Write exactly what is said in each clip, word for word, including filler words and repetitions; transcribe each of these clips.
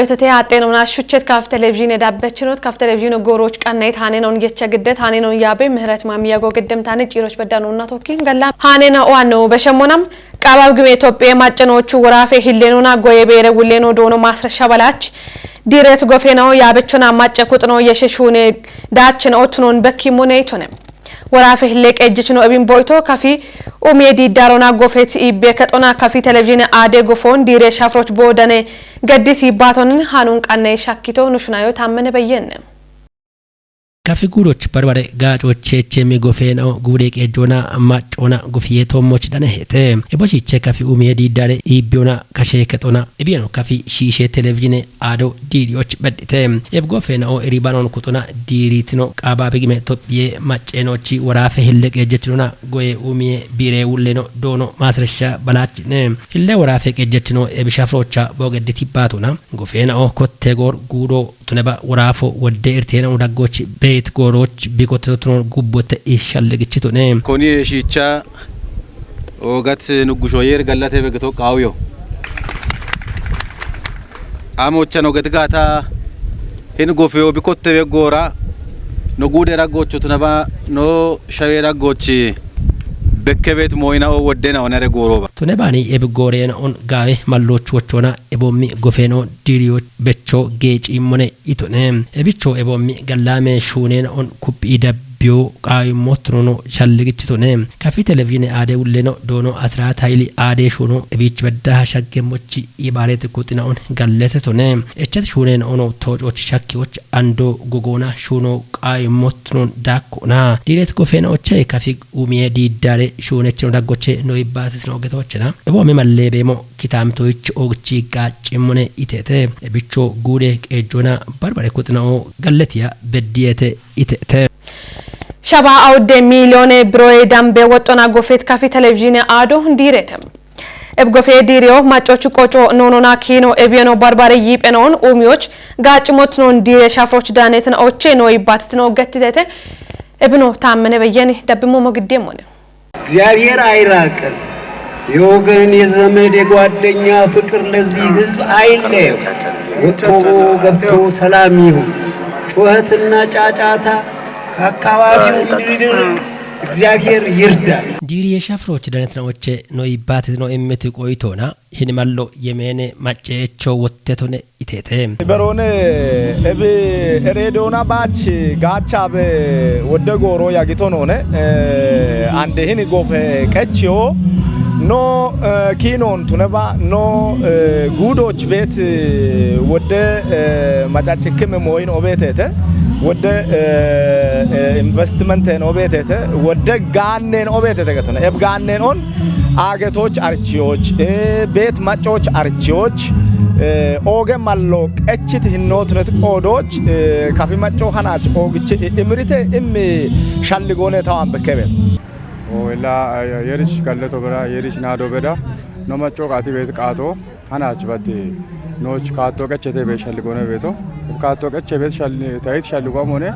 Etete aaxxeenona shuchet kaf televizhiine dabbechinot kaf televizhiine gooroch qannayit haaneenon yecha giddet haaneenon yaabe ምህረት ማሚያጎ ግድምታን ጪሮች በዳኖና ቶኪን ገላ haaneenon owaanno beshemmonam qaabab gime Itophiye maccenoochu woraafe hilleenona goye beere wulleeno doono maasrasha balach diiret gofeeno yaabechona macce kuxino yeshe shuune daachino tunon bekki mone itone. Woraafe hille qejjechino ebin boyto kafi umiye diiddaarona gofet iibbe kexona kafi televizhiine aade gofoon diire shafroch boodane geddis iibbaatonin haanun qanne shakkito nushunayo taammene beyyenne. Kafi guudoch barbare gaacocheechemi gofeenao guude qeejjoona maccoona gufiye toommoch dhaneheete. Eboshiche kafi umiye diiddaare iibbiyoona kashee kexona ebiyeno kafi shiishe televizhiine aado diiriyoch bedhite. Ebgo feena'o iribanon kuxona diiritino qaabaabi gime Itophiye macceenoochi woraafe hille qeejjechinona goye umiye biire wulleno doono maasrasha balaachine. Hille woraafe qeejjechino ebishafroocha boogeddi tibbaatona. Gofeena'o kotte goor guudo tuneba woraafo wodde irteena'o daggochi beet goorooch bikotteto tunon gubbotte ishshalligichitone. Koni eshiicha oogat nuggusho yeer gallate begito qaawuyo. Amocha no getigaata hin gofeyo bikotte beggoora no guude raggoochu tunaba no shawee raggoochi bekkebeet mooyina'o woddena onere goorooba. Tunebaani ebiggooreena'on gaawe malloochu wochoona eboommi gofeeno diiriyo becho geeciimmone itone. Ebicho eboommi gallaame shuuneena'on kuphi dabbiyo qaawimmo tunono shalligichitone. Kafi televizhiine aade wulleno doono Asiraat Hayili aade shuuno ebiich beddaha shaggemmochi ibaareti kuxina'on gallete tone. Echat shuuneena'ono toococh shakkiyoch ando gogoona shuuno qaawimmo tunon daakkoona. Diiret gofeena'oche kafi umiye diiddaare shuunechino daggoche no ibbaatisino getoochena. Eboommi mallee beemo kitaamitoyich oogichi gaaccimmone iteete. Ebicho guude qeejjoona barbare kuxina'o galletiya beddiyeete iteete. Shaba awudde miiliyoone biroye dambe woxxona gofet kafi televizhiine aado diirete. Eb gofe diiriyo maccoch qoco noonona kiino ebiyeno barbare yiiphenoon uumiyoch gaaccimotinoon diire shafroch daanetina oche no ibbaatitino gettitete. Ebino taammene beyyeni dabbimmo mogiddeemmone. እግዚአብሔር አይራቅን። የወገን የዘመድ የጓደኛ ፍቅር ለዚህ ሕዝብ አይለየው። ወጥቶ ገብቶ ሰላም ይሁን። ጩኸትና ጫጫታ ከአካባቢው እንዲርቅ እግዚአብሔር ይርዳን። Diiriye shafroch danetna oche no ibbaatitino immiti qoyitoona hin mallo yemeene macceecho wottetone iteete. Beroone ebi ereedoona baach gaachaabe wodde gooro yagito noone, eh, ande hini gofe qechiyo no, eh, kiinoon tuneba no, eh, guudooch beet, eh, wodde, eh, macacikkime mooyin obeeteete, wodde, eh, eh, investimenteen obeeteete, wodde gaanneen obeeteete getone. Eb gaanneen on aagetoch arichiyoch, eh, beet maccoch arichiyoch, eh, ooge mallo qechit hinnotunet qoodooch, eh, kafi macco hanaach oogichi i-, imirite immi shalligoone tawan bekkebeet. O illa, eh, yerich galleto bera, yerich naado beda, no macco qaati beet qaato, hanaach batti nooch kaatto qechete be shalligoone beeto. Kaatto qeche beet shalli-, tayit shalligoomone,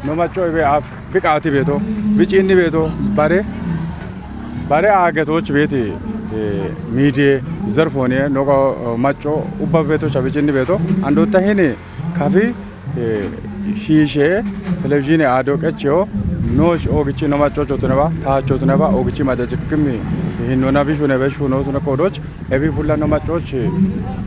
no macco ibe af bi qaati beeto, bi ciinni beeto, bare, bare aagetoch beeti, eh, miidiye zerfoone, no qa-, macco ubba beetocha bi ciinni beeto, andotta hini kafi, eh, shiishe, televizhiine aado qechiyo, nooch oogichi no maccocho tuneba, taacho tuneba, oogichi macacikkim hinnoona bi shuune be shuuno tune qoodooch, ebi fulla no maccoch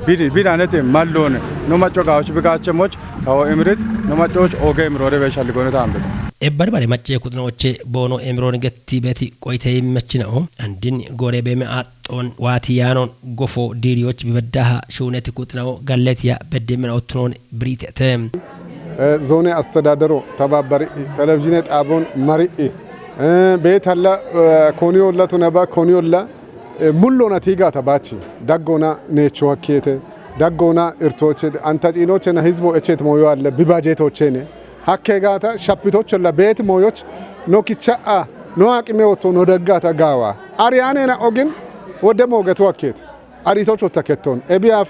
bid-, bidanete malloon no macco gaawooch bi gaachemmoch, tawo imirit no maccoch ooge imiroore be shalligoone taambe. Ebbar bare macce kuxinooche boono imiroon getti beeti qoyite immechina'o, andin goore beeme aaxxoon waati yaanon gofo diiriyoch bibeddaha shuuneti kuxina'o galletiya beddemina'o tunoon biriitete. Eh, zoone astedadero tababbari, televizhiine xaaboon mari'i, eh, beetalla, eh, koniyolla tuneba koniyolla, eh, mulloona tiigaata baachi, daggoona neecho hakkeete, daggoona irtooche, anta ciinoochena hizbo echeet mooyo alle, bi bajeetoochene, hakkee gaata, shappitocholla beet mooyoch, no kicha'a, no aqime wotto, no daggaata gaawa. Ariyaaneena'o gin, wodde moogetu hakkeete. Ariitoch wotta kettoon. Ebiyaaf,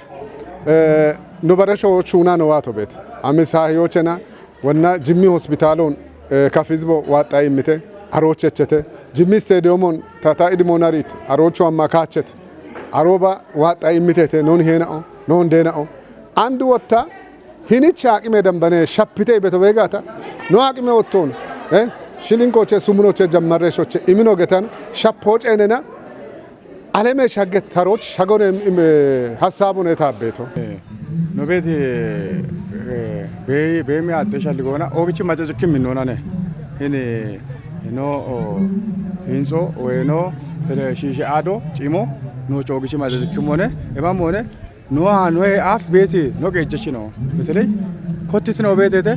eh, no baresho shuuna no waato beet. Ame saahiyoochena, wonna Jimmi hospitaaloon, eh, kaf hizbo waaxxa immite, arooch echete. Jimmi isteediyoomon tata idimoonariit, aroochu amma kaachete. Arooba waaxxa immitete, non heena'o, non deena'o. አንድ ወታ ሂኒች አቅሜ ደንበነ ሸፕቴ ቤቶ ቤጋታ ኖ አቅሜ ወጥቶን፣ እ፣ ሽሊንኮቼ፣ ሱሙኖቼ፣ ጀመሬሾቼ ኢሚኖ ገታን ሸፖ ጨነና አለሜ ሸገት ተሮች ሸጎነ፣ እም፣ ሐሳቡን የታቤቶ። ኖቤት፣ እ፣ ቤ-፣ ቤሚ አደሻል ጎና ኦግቺ ማጨጭኪ ምንሆናነ ሂኒ ኖ ሂንጾ ወይ ኖ ተለ ሺሽ አዶ ጪሞ ኖ ጮግቺ ማጨጭኪ ሆነ ኤባም ሆነ ኖ ኖ አፍ ቤቲ ኖ ቄጀቺ ነው። በተለይ ኮትት ነው ቤቴቴ፣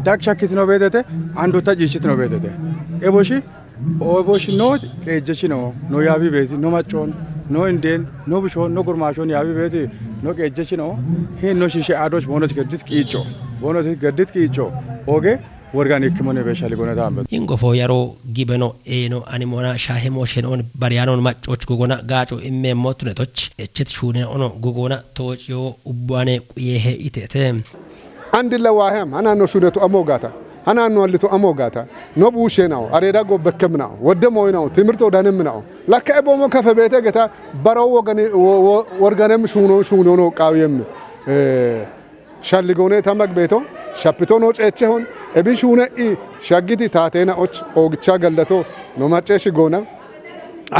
ዳግ ሸክት ነው ቤቴቴ፣ አንዶታ ጂችት ነው ቤቴቴ። ኤቦሺ ኦቦሽ ኖ ቄጀች ነው። ኖ ያቢ ቤቲ ኖ ማጮን፣ ኖ እንዴን፣ ኖ ብሾን፣ ኖ ጉርማሾን ያቢ ቤቲ ኖ ቄጀች ነው። ሂን ኖ ሺሼ አዶች ቦኖት ገድት ቂጮ፣ ቦኖት ገድት ቂጮ ኦጌ ወርጋን ህክምና ቤሻ ሊጎነ ታምበት። Ingofo yaroo gibeno eeno animoona shaahemo shenoon baryaanoon maccoch gogona gaaco immeemmo tunetoch echit shuune ono gogona toociyo ubbuwaane quyeehe iteete. Andilla waaheyam hanaanno shuunetu amoo gaata. Hanaanno hallitu amoo gaata. No buushsheenawo, areeda go bekkemminawo, wodde mooyinawo, timirto danemminawo. Lakka eboomo kafe beete geta baro wogani, wo-, wo-, worganem shuuno, shuunono qaawiyem, eh, shalligoone tamag beeto, shappito no ceechehon, ebi shuune i shaggiti taateena och oogicha galdato no macceeshi goona.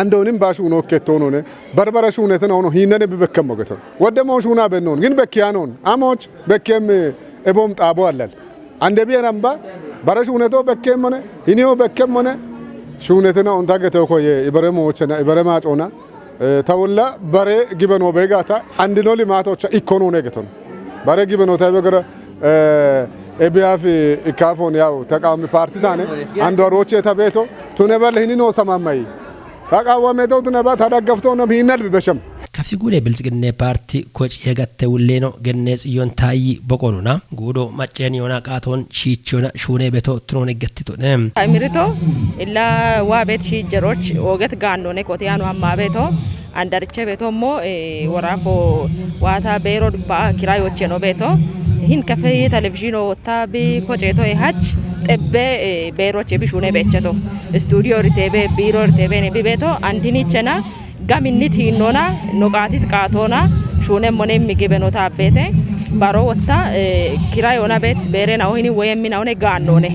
Andoonin ba shuuno kettoonone, barbara shuunetena ono hiinnane bi bekkemmo geton. Wodde moo shuuna bennoon, gin bekkiyaanoon, amooch bekkem, eh, eboom xaabo allal. Ande biye namba, bare shuuneto bekkemmone, hiniyo bekkemmone, shuunetena onta geto koye, ibare moochena, ibare maacoona, eh, ta wolla bare gibeno beegata, andino limaatocha ikkonoone geton. Bare gibeno ta begara, eh, ebiyafi ikafon yaw, taqaami parti tane, ando aroche ta beeto, tune bal hinino samamay. Taqaawameto tune ba, ta daggafto nam hinnal bi besham. Kafi gude Biltsiginne Parti koci yegatte wulleeno genne xiyon taayi boqonuna guudo macceen yoona qaatoon shiichiyona shuune beto tunoon eggettitone. Imirito illa waa beet shiijjeroch ooget gaannone kotiyaano amma beeto andariche beeto mo, eh, woraafo waata beero dubba kiraayocheno beeto hin kafe televizhiino wotta bi koceeto e hach xebbe, eh, beeroche bi shuune beecheto. Istuudiyo ritebe, biiro ritebe ne bi beeto andinichena gaminni tiinnona, no qaatit qaatoona, shuunemmone migibeno taabbeete. Baro wotta, eh, kirayoona beet beerenawo hini woyemminawone gaannoone.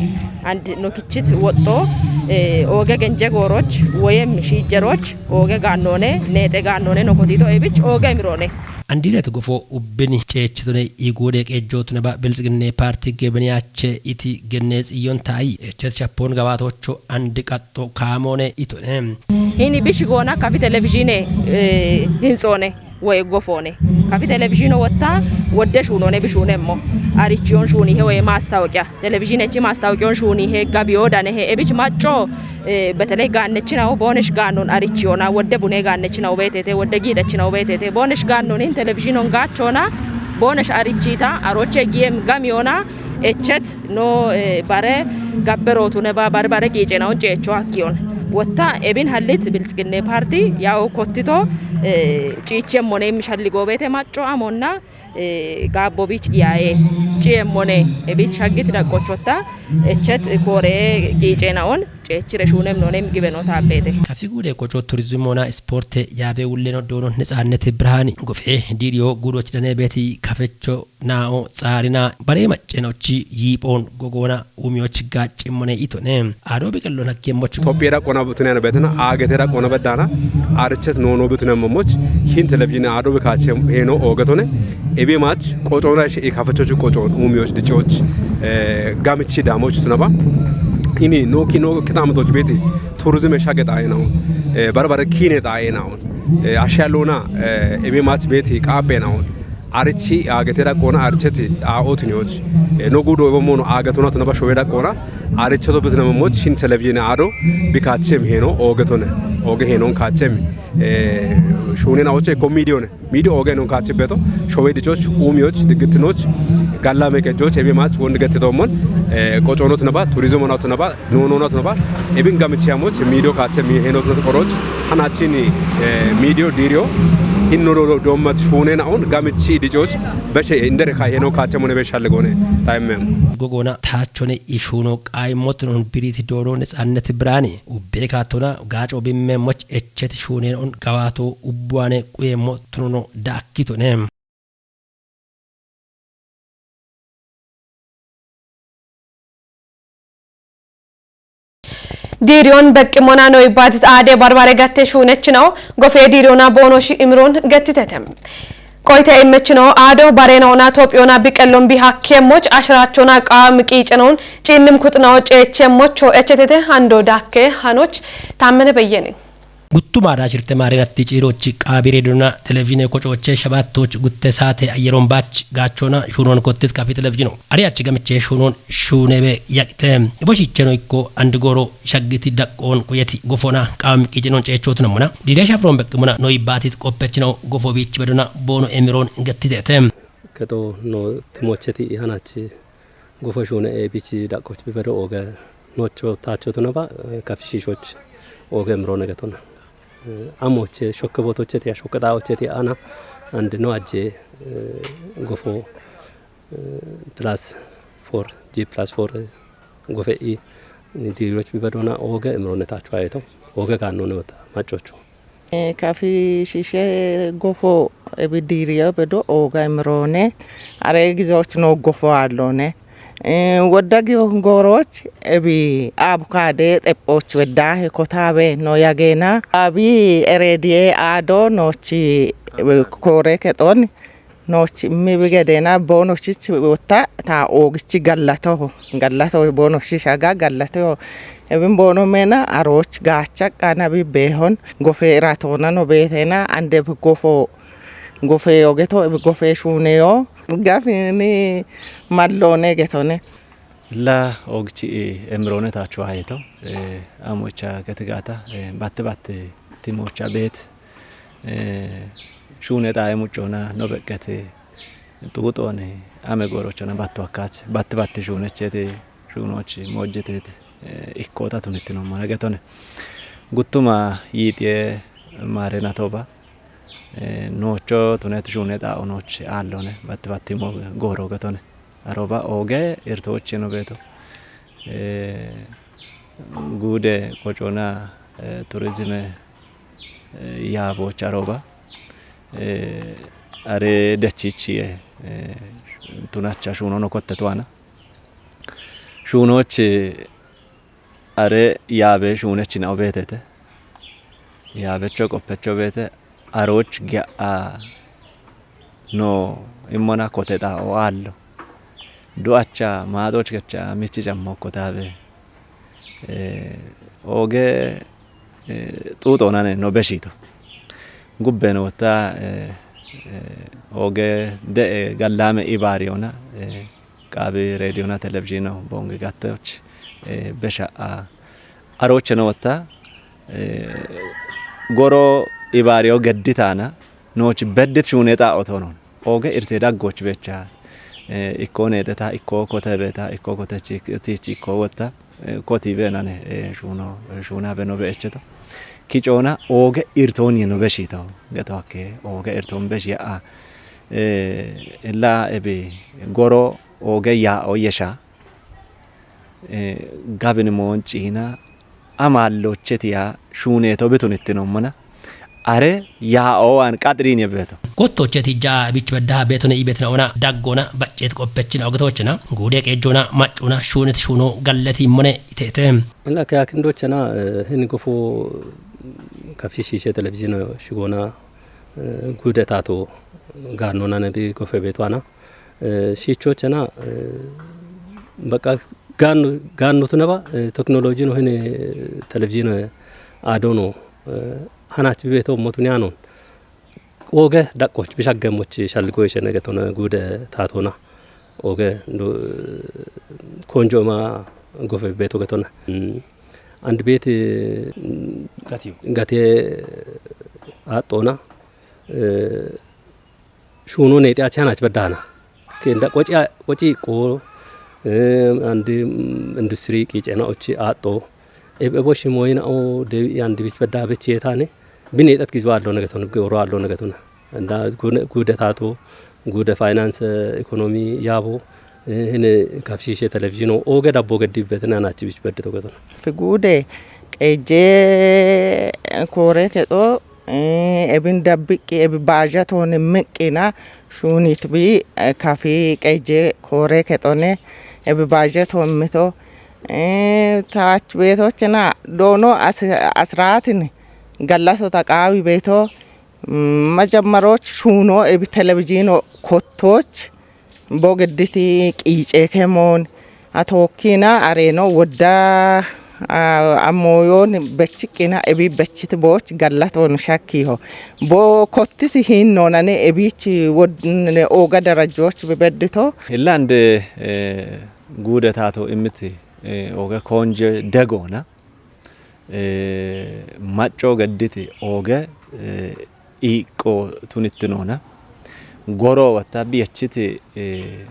And no kichit woxxo, eh, ooge genje gooroch, woyem shiijjeroch, ooge gaannoone, neexe gaannoone, no kotito ebich ooge emiroone. Andinet gofo ubbini ceechitone iguude qeejjootuneba Biltsiginne Parti gebeniyache iti genne xiyon taayi echet shappoon gabaatoocho andi qaxxo kaamoone itone. Hini bish goona kafi televizhiine, eh, hintsoone woy gofoone. Kafi televizhiino wotta wodde shuunoone bishuunemmo. Arichiyoon shuunihe woy maastawoqiya. Televizhiinechi maastawoqiyoon shuunihe gabiyo danehe. Ebich macco, eh, beteley gaannechinawo boonesh gaannoon arichiyoona. Wodde bunee gaannechinawo beeteete. Wodde giidhechinawo beeteete. Boonesh gaannoon hin televizhiinoon gaachoona. Boonesh arichiita. Aroche giyem gamiyoona. Echet no, eh, bare gabberootune ba, bare bare qiicenawon ceecho hakkiyon. Wotta ebin hallit Biltsiginne Parti yawo kottito, eh, ciichemmone mishalli goobeete macco amonna, eh, gaabbo biich giyaye. Ciyemmone, ebich shaggit daqqochotta, echet koore qiicenawon ceechire shuunem nonem gibe no taabbeete. Kafi guude qoco turizimona isporte yaabe wulleno doono Netsaannete Birhaani. Gofe diiriyo guudoch dane beeti kafecho naa'o tsaarina bare maccenochi yiiphoon gogoona uumiyoch gaaccimmone itone. Aadoo biqilloon hakkeemmoch. Tophiyera qona butunena beetena, aagetera qona beddaana, ariches noono butunemmoch, hin televizhiine aadoo bikaache heeno oogetone, ebi maach, qocoona ish i kafechochu qocoon uumiyoch dichoch, eh, gamichi daamoch tunaba. Ini no ki no kitaamatoch beeti, turizime shage xaa'eenaon, eh, barbare kiine xaa'eenaon, eh, ashaloona, eh, ebi maach beeti qaapheenaon. Arichi aagete daqqoona aricheti dhaa'ootiniyoch. E, no guudo ebo moono aagetona tuna ba showe daqqoona aricheto bitine momoch shin televizhiine aado bi kaachem heeno oogetone. Ooge heenon kaachem. E, shuunen awoche ko miidiyone. Miidiyo ooge heenon kaache beto showe dichoch, uumiyoch, diggitinoch, galla meqejoch, ebi maach won diggeti doomon, e, qocono tuna ba, turizimo na tuna ba, no, no, no, no, ba. Ebin gamichi amoch, miidiyo kaache mi heeno tuna qoroch, hanachini, e, miidiyo diiriyo, hinno do, do, doommat shuune na on, gamichi dichoch, beshe indere ka heeno kaache mone beshalle goone, taimem. Gogoona taachone ishuno qaayimmo tunon biriti doono Netsaannete Birhaani. Ubbe kaatona gaaco bimme moch echet shuunen on gawaato ubbuwaane quyeemmo tunono daakkitone. Diiriyoon beqqimona no ibbaatit aade barbare gatte shuunechino gofe diiriyona boono shi imiroon gattitete. Qoyte immechino aado bare noona Topiyona biqellon bi hakke moch ashiraachona qaa miqiicenon ciinnim kuxinao ceeche mocho echetete hando dakke hanoch tammene beyyene. Guttu maara shirte maarenatti ciirochi qaabi reediyona televizhiine kocooche shabaattoch gutte saate ayyeroon baach gaachona shuunoon kottit kafi televizhiino. Ari achi gamiche shuunoon shuunebe yaqite. Iboshicheno ikko andi gooro shaggiti daqqoon quyeti gofona qaawam qiicinoon ceechootunammona. Diideesha firoon beqqimona no ibbaatit qoppechino gofo biich bedona boono emiroon gattiteete. Keto no timocheti ihanachi gofo shuune eebichi daqqoch bibedo ooge nocho taachotunaba, eh, kafishiishoch ooge emiroone getona. Eh, amoche shokke bootocheti ya shokke xaaocheti ana andi no ajje, eh, gofo, eh, plus four, G plus four, eh, gofe'i, eh, diiriyoch bibedona ooge emiroone taacho ayeto, ooge gaannone wota maccocho. Eh, kafi shishe gofo ebi diiriyo bedo ooga imiroone, are gizoch no gofo aallone. Eh, wodda gi gooroch ebi abukade xephoch wedda he kotabe no yagena. Abi erediye aado nochi, eh, koore kexon nooch immi bi gedeena boonoshich wotta ta oogichi gallatoho. Gallatoho boonoshi shaga gallatoho. Ebin boono meena arooch gaacha qana bi beehon gofe iratoona no beeteena ande bi gofo gofe ogeto ebi gofe shuuneyo gafini malloone getone. La oogchi emiroone taachu ayeto, eh, amocha gatigata, eh, batte batte timocha beet, eh, shuune xaaye muccoona no beqqete xuuxoone ame goorochona batto akkaach, batte batte shuunechete, shuunoochi moojjetete, eh, ikkoota tunittinommona getone. Guttuma yiixiye maarena toba, eh, noocho tunet shuune xaa'o nooch aallone, batte batte mo gooro getone. Aroba ooge irtoocheno beeto. Eh, guude qocoona, eh, turizime, eh, yaabooch aroba. Eh, are dechichi, eh, tunacha shuunono kotte tuana. Shuunooch are yaabe shuunechinao beetete. Yaabecho qoppecho beete arooch ga'a no immona kote xaa'o aallo. Du'acha maaxooch gacha michi cammo kotaabe. Eh, ooge, eh, xuuxoonane no beshiito. Gubbeno wotta, eh, eh, ooge de'e gallaame ibaariyoona, eh, qaabi reediyona televizhiino boonge gattoch, eh, besha'a. Aroocheno wotta, eh, goro ibaariyo gedditaana nooch beddit shuune xaa'o toonon. Ooge irte daggoch becha, eh, ikko neexeta, ikko kote beeta, ikko kote chik-, tich ikko wotta, eh, koti beenane, eh, shuuno, eh, shuuna beno beecheto. Kicoona ooge irtoonye no beshiito. Geto hakke ooge irtoon beshi ya'a. Eh, illa ebi goro ooge yaa'o yesha. Eh, gabin moon ciina amaallochetiya shuuneeto bitun ittinommona. Are yaa'o waan qaxiriin yebeeto. Gottocheti jaa bich beddaha beetone iibetinaona daggoona baccet qoppechina ogetochina guude qeejjoona maccuna shuunet shuuno galleti immone iteete. Illa ke akindochana, eh, hin gofo kafishiishe televizhiino shigoona, eh, guude taato gaannoona nebi gofe beetuana. Eh, shiichoochana, eh, baqqa gaanno-, gaannotunaba, eh, teknolojiino hin, eh, televizhiino, eh, aadoono, eh, hanaach bibeeto mootun yaanon. Ooge daqqooch bishaggeemmoch shalligoyishe negetona guude taatoona. Ooge du-, konjo ima gofe beeto getona. Mm. Andi beeti, mm, gatiyo. Gatiye aaxxoona. Eh, shuuno neexi achi hanaach beddaana. Kenda qoci, qoci iqqo, eh, andi, mm, industiri qiicenaochi aaxxo. Eb-, ebo shimoyinao dewi andi bich bedda bech yeetaane. Bineexat gizo aallo negetona, goro aallo negetona. Enda guude, guude taato, guude finance, eh, economy yaabo, eh, hine kafishiishe televizhiino ooge dabbo geddi betene hanaach bich bedde togetona. Fi guude qeejje koore kexo, eh, ebin dabbiqqi ebi baajatooni miqqina shuunit bi, eh, kafi qeejje koore kexone ebi baajato mito Eh, taach beetochina doono as-, asraatin gallato taqaawi beeto, mm, majammaroch shuuno ebi televizhiino kottoch bo gidditi qiiceeke moon atookkina areeno wodda, a-, ammooyoon bechiqqina ebi bechit booch gallatoon shakkiho. Bo kottiti hiinnoonane ebiich wod-, ooga darajjooch bebeddito. Illa ande, eh, guude taato immiti, eh, ooge koonje degoona, eh, macco gedditi ooge, eh, iiqqo tunittinoona, goroo watta biyachiti, eh,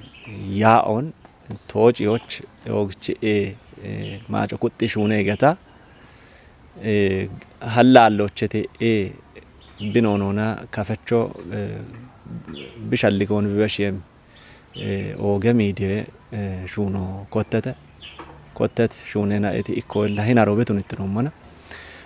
yaa'oon toociyoch oogichi, eh, eh, maaco kuxxi shuune igata, eh, hallaallochete, eh, binoonona kafecho, eh, bishalligoon bibeshiem, eh, ooge miidiye, eh, shuuno kottete, kottet shuunena eti ikko illa hinaro betun ittinommana.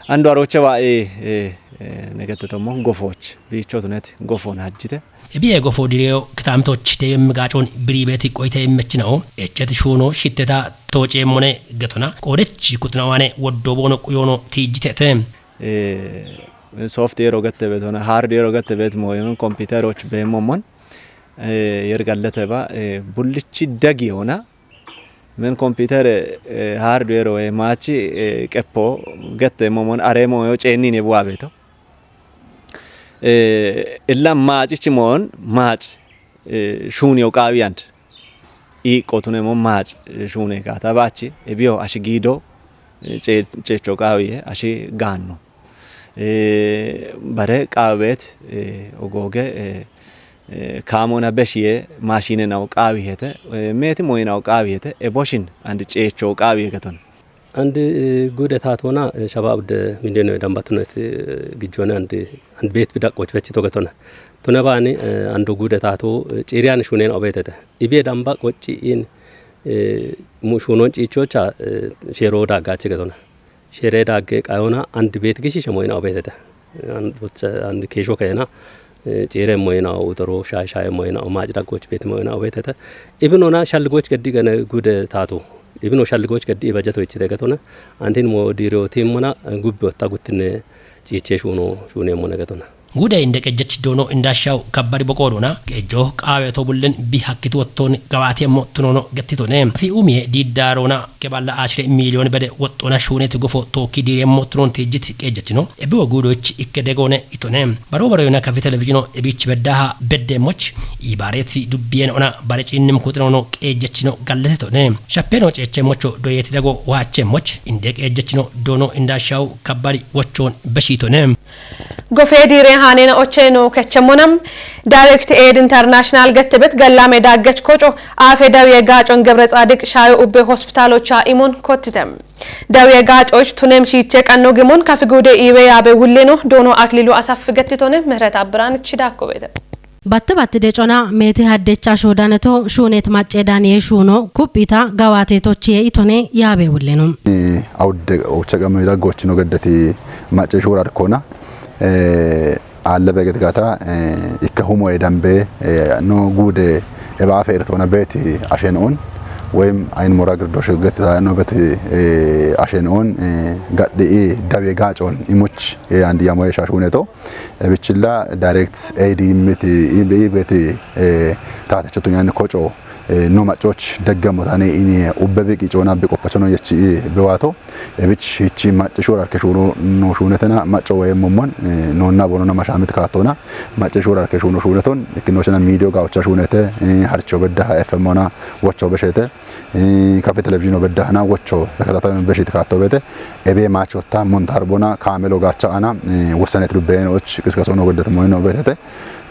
Andu aroche wa, eh, eh, eh, negetetomo gofooch, biicho tunet gofoon hajjite. Ebiye gofo direyo kitaamitoch deyem gaacoon biriibeeti qoyte immechinao, echet shuuno shitteta tooceemmone getona, qoodech kuxinawaane woddo boono quyoono tiijjitete. Eh, software ogette beetona, hardware ogette beet mooyon kompiuteroch beemmommon, eh, yergallete ba, eh, bullichi degi yoona, men kompiutere, eh, hardware oye maachi, eh, qeppo gette moomon are mooyo ceennin yebuwa beeto. Eh, illa maacichi moon maac, eh, shuuniyo qaawi and. Iiqqo tune mo maac, eh, shuune gaata baachi, ebiyo ashi giido, eh, ce-, ceecho qaawiye ashi gaanno. Eh, bare qaaweet, eh, ogooge, eh, eh, kaamona beshiye maashine nawo qaawihete, eh, meeti moyinawo qaawihete, eboshin and ceecho qaawiye geton. Andi, eh, guude taatoona, eh, shabaab de mindeno dambattunet, eh, gijjoone andi, andi beet bidaqoch bechito getona. Tune baani, eh, andu guude taato, eh, ciiriyan shuunen obeetete. Ibiye damba qocci in, eh, mu shuunon ciichocha, eh, sheero daggaache getona. Sheere dagge qayona andi beet gishi shemoyina obeetete. An-, andi keesho keena, eh, ciire moyina, udoro, shaay, shaay moyina, o maaci daggoch beet moyina obeetete. Ibinona shalligoch geddi gene guude taato. Ibino shalligoch geddi ibajato ichite getona. Andin mo diiro timmona, eh, gubbi otta guttine ciiche shuuno, shuune mone getona. Guude inde qejjech doono indaashaw kabbari boqoodona, qejjo qaawe to bullen bi hakkitu wottoon gawaati emmo tunono gettitone. Fi umiye diiddaarona keballa ashire miiliyoon bede woxxona shuuneti gofo tookki diiri emmo tunon tiijjit qejjechino. Ebbi woguudoch ikke degoone itone. Baro baroyona kafi televizhino ebiich beddaha beddeemmoch. Iibaareeti dubbiyen ona bare ciinnim kuxinono qejjechino galletitone. Shappeno ceechemmocho doyeti dego waachemmoch. Inde qejjechino doono indaashaw kabbari wochoon beshiitone. Gofee diiree haaneen ochee noo kechemmonam. Direct Aid International gettebet gallaame daaggech koco aafe dawiye gaacon Gebre Tsaadiq shaayo ubbe hospitaalocha imon kottite. Dawiye gaacoch tunem shiiche qanno gimon kafi guude iiwe yaabe wulleno doono Aklilu Asaf gettitone Mihret Abbiraan ichi daakko beete. Batte batte decona meete haddecha sho daneto shuunet macce daniye shuuno kuphita gawaate tochiye itone yaabe wulleno. Eh, awudde ocha qamo ira gochino geddeti macce shuura arkona. Eh, alle beget gata, eh, ikka humo e dambe, eh, no guude e ba fe irtona beti ashen on. Wem ayin mora girdo shugeti ta no beti, eh, ashen on, eh, gaddi i dawe gacon imuch, eh, andi yamo e shashuneto. E, bichilla direct A D miti, i be-, i beti, e, taate chotu nyani koco, e, no macoch deggamo tane ini ubbe bi qicoona bi qoppachono yechi i be wato. E, bich hichi macce shura ke shuru no shunetena maco we momon, e, nonna bonona mashamit katona. Macce shura ke shuno shuneton, ikino chena midio gaucha shunete, e, harcho bedda F M ona, wocho beshete. Eh, kafe televizhino beddahana wocho takatatayon beshit kaatto bete, ebe maachotta montar bona kaamelo gaacha ana, eh, wosanet dubbeeno och qisqasono beddat moyno betete.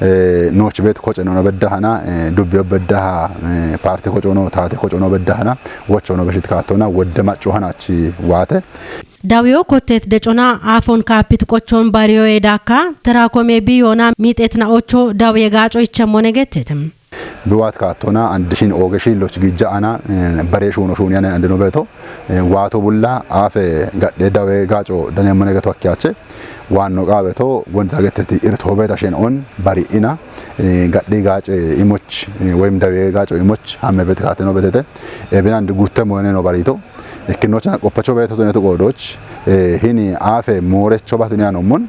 Eh, nooch bet koce no beddahana, eh, dubbe beddaha, eh, parte kocono, taate kocono beddahana, wochono beshit kaattona wodde macco hanachi waate. Dawiyo kottet decona afon kaapit qochon bariyo edakka, tera kome biyona miixetna ocho dawiye gaaco ichemmone gettete. Biwat kaattona and shin ooge shiilloch gijja ana, eh, bare shuuno shuuni ane and no beeto, eh, waato bulla afe gadhe dawe gaaco dane mone geto akkiyache. Waanno qaaweto wonta getteti irto beeta shen on bari ina, eh, gadhe gaace imoch, eh, woyim dawe gaaco imoch hamme bet kaateno betete. Ebin and gutte moyne no barito. Ikkinochana qoppacho beeto tunetu qoodoch, eh, hini aafe moorecho batuniya nommon,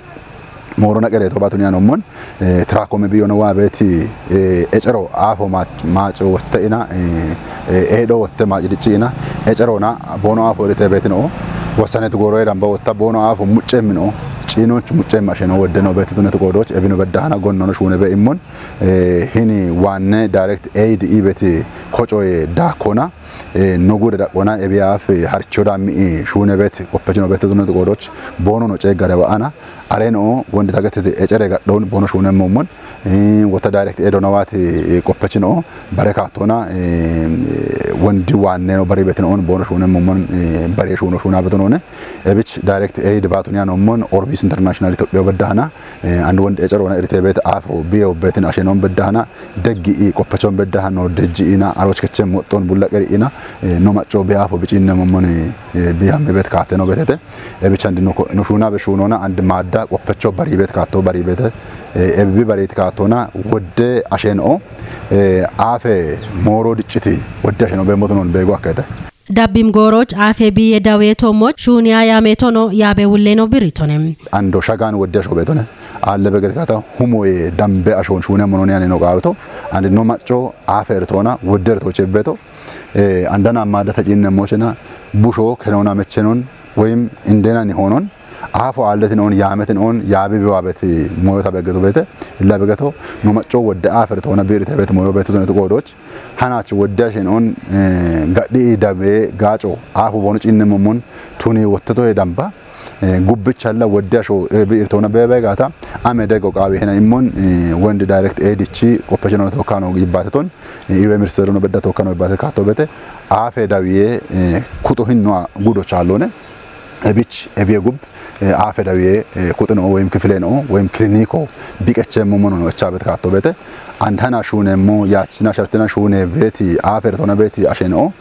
moorona qereeto batuniya nommon, eh, tiraakome biyono waa beeti, eh, ecero aafo maac-, maaco wotte ina, eh, eh, eedho wotte maaci dicci ina, ecerona boono aafo irite beetino, wossanetu gooroye damba wotta boono aafo muccemmino, ciinochu muccemma asheno wodde no beeti tunetu qoodoch, ebino beddahana gonnono shuune be immon, eh, hini waanne direct aid ibeti kocoye daakkona, eh, nogu dadaqona ebi aaf harcho dammi shuune beeti qoppechino beeti tunetu qoodoch, boono no ceeggare wa'ana, areno wondi tagetete ecere gadhoon boono shuune mommon, eh, wota direct aid onawati, eh, qoppechino bare kaattona, eh, wondi waanneno bari beetino on boono shuune mommon, eh, bari shuuno shuuna betonone, ebich direct aid baatuniya nommon Orbis International Itophiya beddahana, eh, and wondi ecerona irite beeti aafo biyo beetin ashenoon beddahana, deggi i qoppechon beddahano dejji ina, aroch kechem moxxon bulla qeri ina, eh, no macco be aafo bicinne mommon, eh, biyamme beet kaatteno beetete. Ebich andi no ko-, no shuuna be shuunona and maadda qoppecho bari beet kaatto bari beete, eh, ebi bari kaattona wodde asheno, eh, aafe mooro dicciti wodde asheno be motonon beego akkete. Dabbim gooroch aafe biye dawe tomo shuuniya yame tono yabe wulleno biritone. Ando shagan wodde asho betone. Alle beget kata humoye dambe ashon shuune monone ane no qaawito. And no macco aafe ertona wodde erto chebbeto. Eh, andana amada ta cinne mochena busho kenona mechenon woyim indena ni honon. Aafo aalletin on yaametin on yaabi biwabeti moyo ta begeto beete. Illa begeto no macco wodde aafe ertona biirite beete moyo beete tunetu qoodoch. Hanach wodde ashen on, eh, gadhi dabe gaaco aafo boono cinne mommon tuni wotteto he damba, eh, gubbichalla wodde asho irbi irtona bebe gaata ame dego qaawi hena immon, eh, wondi direct aid ichi qoppechino tokkano yibbateton, eh, iwe mirserono bedda tokkano yibbate kaatto beete aafe dawiye, eh, kuto hinno gudo challone. Ebich ebiye gub, eh, aafe dawiye, eh, kuxino woyim kifile no woyim kiliniko biqeche momono no echa beete kaatto beete. And hana shuune mo yaachina shartina shuune beeti aafe ertona beeti asheno,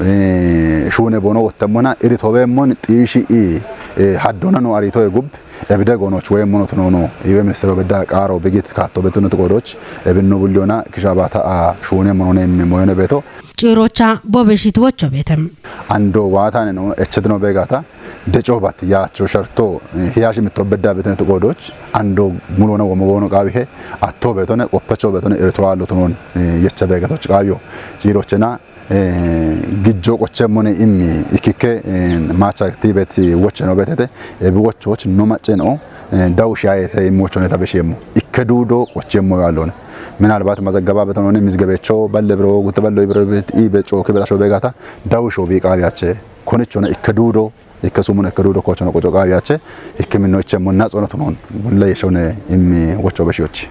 eh, shuune boono wottemmona iritobe mon xiishi i, eh, haddona no arito e gub, ebide goonoch woyim mono tunono iwe ministero bedda qaaro bigit kaatto beetunetu qoodoch, ebinno bulliyona kishabata a shuune monone immi moyone beeto. Cirocha bobeshit wocho beetem. Ando waatane no echetino beegata, deco bat yaacho sharto, eh, hiyashi mitto bedda beetunetu qoodoch, ando mulona womo boono qaawihe, atto beetone, qoppecho beetone, irito allo tunon, eh, yecha beegatoch qaawiyo. Cirochena, eh, gijjo qochemmone immi, ikkikke, eh, maacha tibet wocheno beetete, ebi wochoch no macceno, eh, dawu shayete immi wochone tabeshemo. Ikke duudo qochemmo yallone. Minalbat mazaggaba betonone mizgebecho balle biro gutte ballo ibiro bet, ibe coke betasho beegata, dawu sho bi qaawiyache. Konichona ikke duudo, ikke sumun ikke duudo kochono qoco qaawiyache, ikke minno ichemmo naxona tunon. Bulle yeshone immi wocho beshiyoch.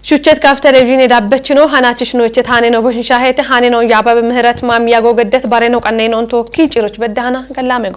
Shuchet kaf televizhiine dabbechino hanachishno ichet haneno boshinshahete haneno yababe ምህረት ማም ያጎ ገደት ባሬኖ ቀነይኖን ቶኪ ጭሮች በዳህና ገላሜጎ